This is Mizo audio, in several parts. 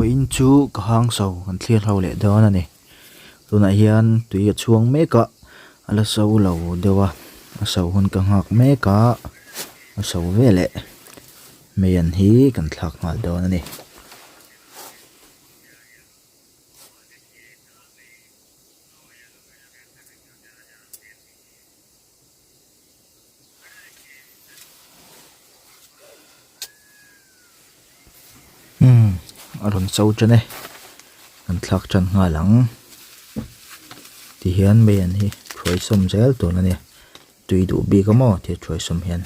Vawiin chu ka hang so kan thlir ho leh dawn a ni. Tunah hian tui a chhuang mek a, a la so lo deuh a, a so hun ka nghak mek a, a so veleh meian hi kan thlak nghal dawn a ni. Umm a rawn cho tan e an thlak tan nghal ang tihian mei an hi hruai sawm zel tur a ni tui duh bik a maw tia hruai sawm hian.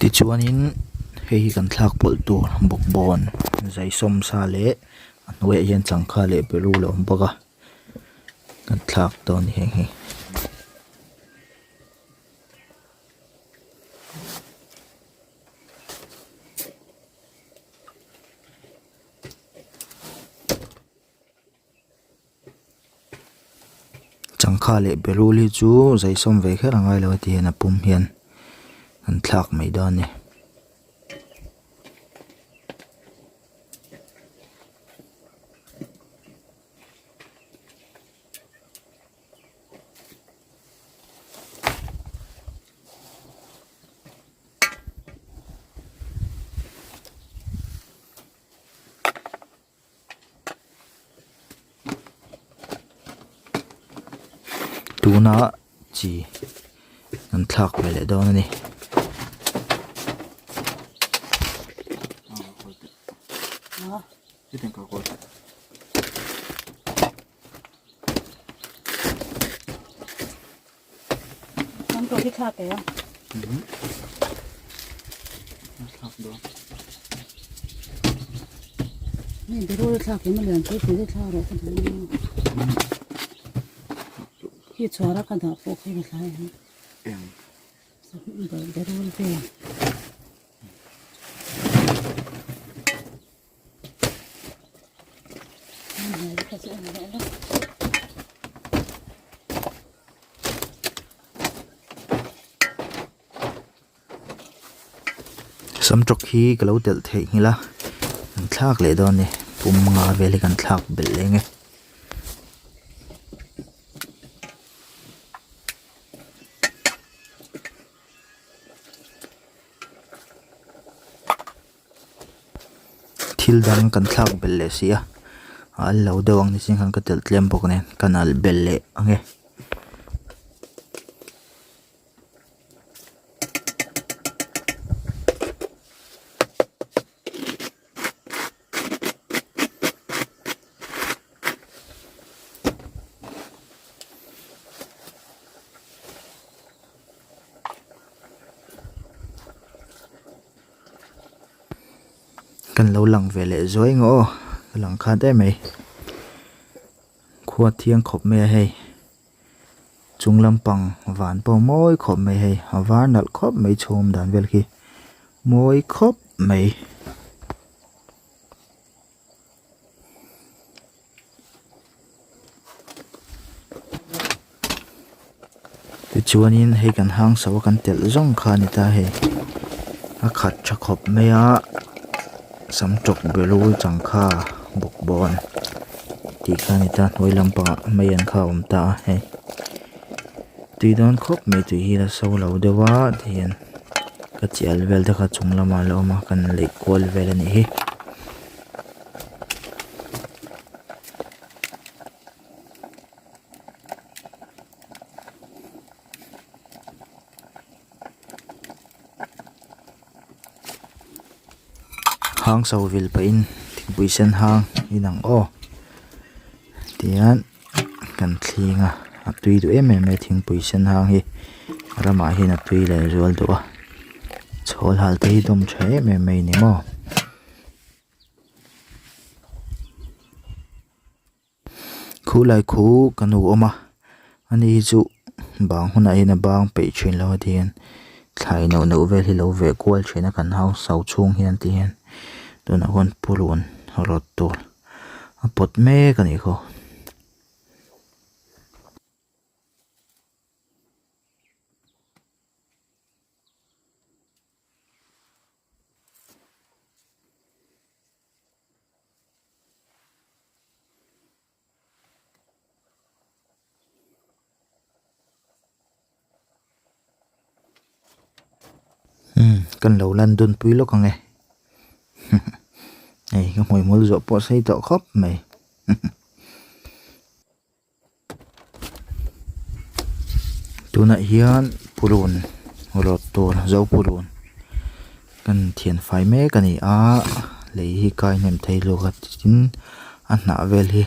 Tichuanin hei hi kan thlak pawlh tur bawkbawn zai sawm sa leh a hnuaiah hian changkha leh berul a awm bawk a kan thlak dawn a ni heng hi. Changkha leh berul hi chu zai sawm ve kher a ngai lo a ti hian a pum hian an thlak mai dawn a ni. Tuna chi an thlak ve leh dawn a ni. Samtawk hi ka lo telh theih nghilh a kan thlak leh dawn a ni pum nga vel hi kan thlak belh leh ang e. Thil dang kan thlak belh leh si a a al lo deuh ang nichin khan ka telh tlem bawk nen kan al belh leh ang e. Kan lo lang ve leh zuai ang aw ka lang khat em mai khua thiang khawp mai a hei chung lampang van pawh mawi khawp mai hei a var nalh khawp mai chhum dan vel khi mawi khawp mai. Tichuanin hei kan hang so a kan telh zawng kha a ni ta hei a khat tha khawp mai a sam tawk berul changkha bawkbawn tih kha a ni ta hnuai lampangah mei an kha a awm ta a hei tui dawn khawp mai tui hi la so lo deuh a tihian ka chial vel te kha chung lamah a la awm a kan leih kual vel a nih hi. Hang so vil pahin thingpui sen hang in ang aw tihian kan thling a. A tui duh em em mai a thingpui sen hang hi ramah hian a tui leh zual duh a chhawl hal te hi dawm tha em em mai a ni maw. Khu lai khu ka nu awm a ani hi chu bang hunah hian a bang peih thin lo a ti hian thlai neuh neuh vel hi lo veh kual thin a kan hausa chhung hian ti hian tunah khuan purun rawt tur a pawt mek a nih khaw. Umm kan lo lan dun pui lawk ang e hei ka hmuihmul zawh pawh sei tawh khawp mai. Tunah hian purun rawt tur zo purun kan thian fai mek a ni a lei hi kai hnem thei luak a tin a hnah vel hi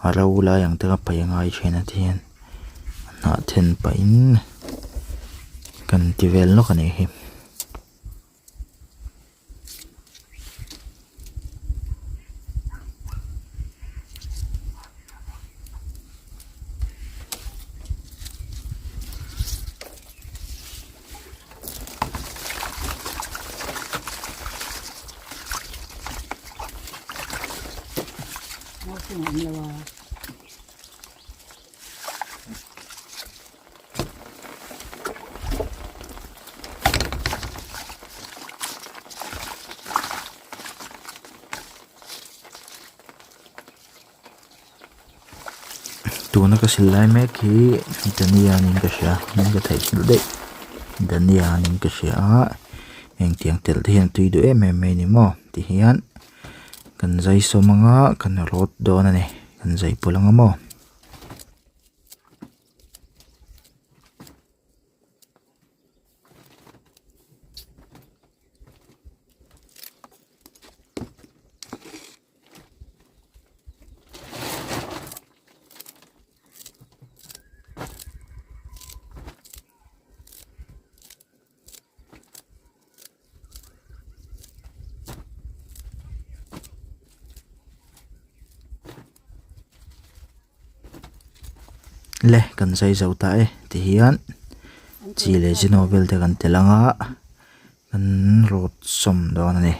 a ro lai ang te kha paih a ngai thin a tihian a hnah then pahin kan ti vel lawk a nih hi. Tuna ka sil lai mek hi Dania niin ka hria hming ka theihnghilh daih Dania niin ka hria a engtiang telh te hian a tui duh em em mai a ni maw tihian kan zai sawm anga kan rawt dawn a ni kan zai pawlh anga maw. Le kan zai zo ta e tihian chi leh zino vel te kan tel ang a kan rawt sawm dawn a ni.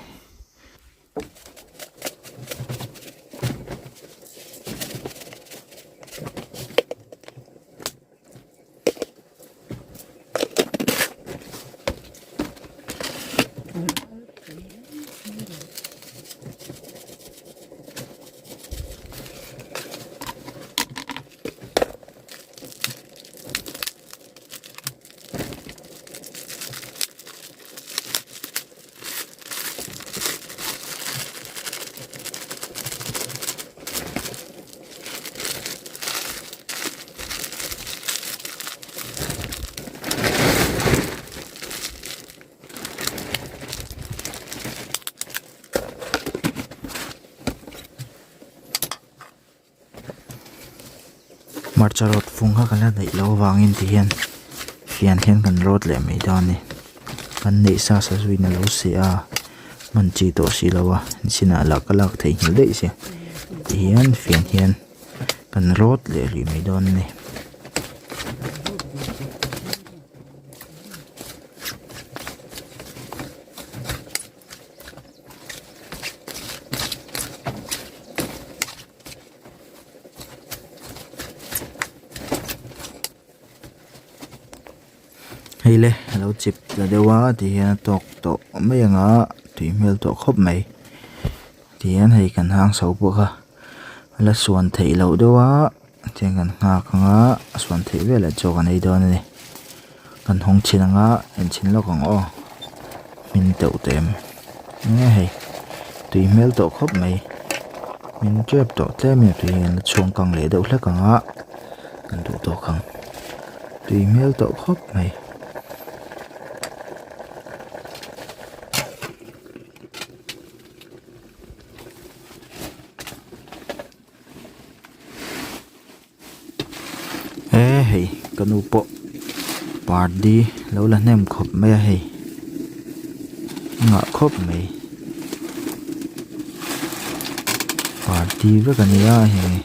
Hmarcha rawt fung kha kan la neih loh avangin ti hian fian hian kan rawt leh mai dawn a ni kan neih sa sa zuiin a lo seh a hman chi tawh si lo a chinah lah ka lak theihnghilh daih si ti hian fian hian kan rawt leh rih mai dawn a ni. Hei le a lo chip ta deuh a ti hian a tawk tawh mai ang a tui hmel tawh khawp mai ti hian hei kan hang chho pawh kha a la suan theih loh deuh a tiang kan nghak ang a a suan theih velah chaw kan ei dawn a ni kan hawng chhin ang a enchhin lawk ang aw hmin teuh teh em enge hei tui hmel tawh khawp mai hmin tep tawh tlem in a tui hi an la chhuang kang leh deuh hlek ang a kan duh tawk ang tui hmel tawh khawp mai. Pardi lo la hnem khawp mai a hei a ngah khawp mai pardi vek a nia hei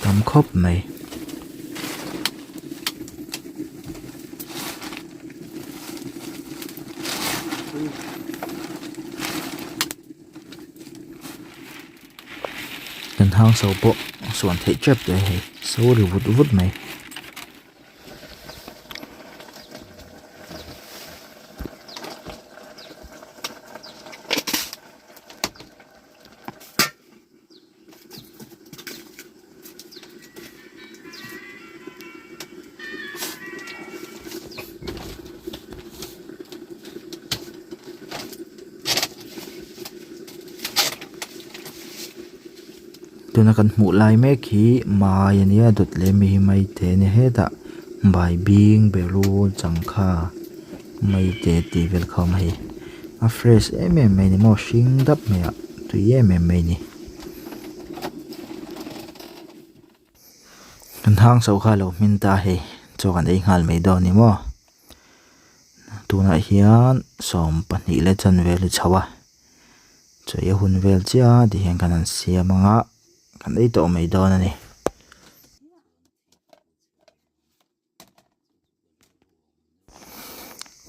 tam khawp mai. Kan hang so pawh suan theih tep tawh a hei so ri vut vut mai. Tuna kan hmuh lai mek hi mai a nia dawt leh mi hi maite a nia hetah baibing berul changkha maite tih vel kha a awm a hei a fresh em em mai a ni maw hring dap mai a tui em em mai a ni. Kan hang chho kha lo hmin ta hei chaw kan ei nghal mai dawn a ni maw tunah hian 12 leh chanve a chho a chaw ei a hun vel chiah a tihian kan han siam ang a kan ei tawh mai dawn a ni.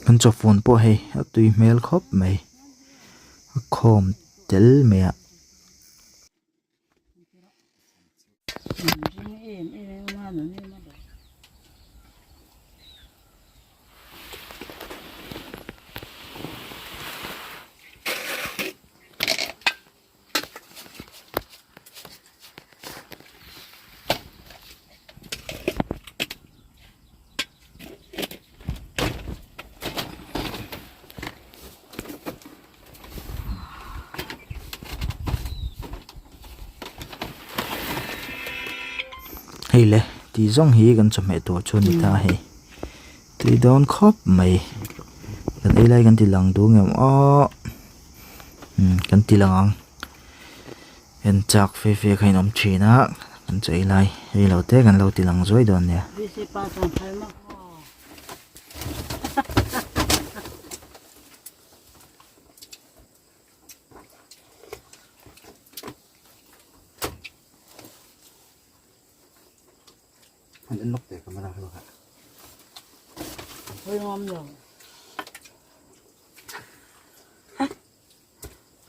Kan chawfun pawh hei a tui hmel khawp mai a khawm tel mai a. Hei le tih zawng hi kan chawhmeh tur chu a ni ta hei tui dawn khawp mai kan ei lai kan ti lang duh ngem aw kan ti lang ang en chak fe fe kha in awm thin a kan chaw ei lai rei lo te kan lo ti lang zuai dawn nia.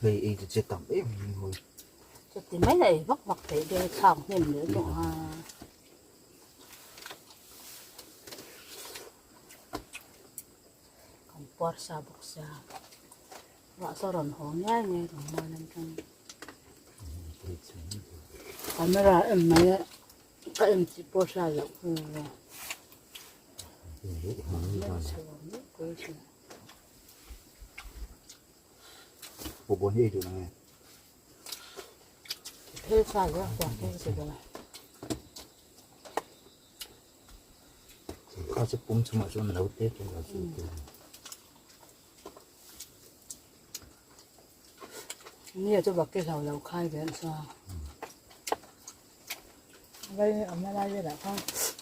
Hei ei chu che tam em em hoi. Chuti mai la ei vak vak theih dawn thlak hnem leh bawk a. Kan puar sa bawk sia. Ruah saw rawn haw ngiai ngiai reng mawn an tang. Camera em mai a ka en tih pawh hriat loh khu. Bawhbawn hi ei duh nang e. Phel sa leh a huan te ka ti dawn. Kha chu pum chungah chuan a lo te te lo chu te. Nia chu vak ke hlau lo khai ve an sa. Vai awmna lai velah khan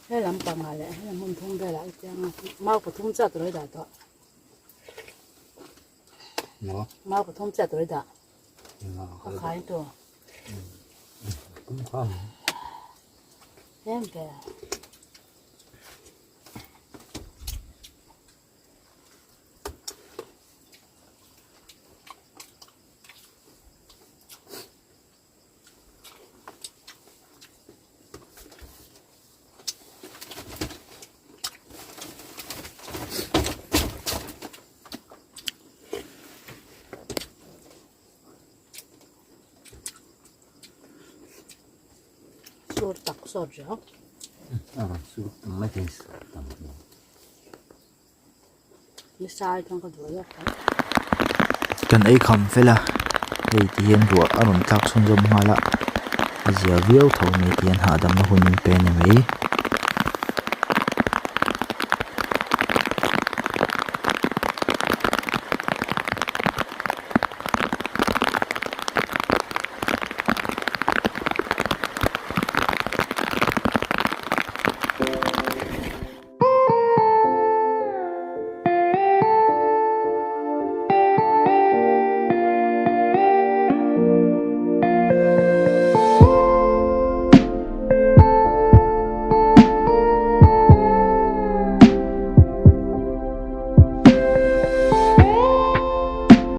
he lampangah leh he hmun thum velah i chiang a mau pathum chiah tur a dah tawh. Mau pathum chiah tur a dah. A khai tur. Em ve. Sur tak sawt reuh. Sur tam mai thei tam. Kan ei kham fel a hei ti hian ruah a rawn tlak chhunzawm nghal a a zia viau tho mai ti hian hahdamna hun in pe a ni mai.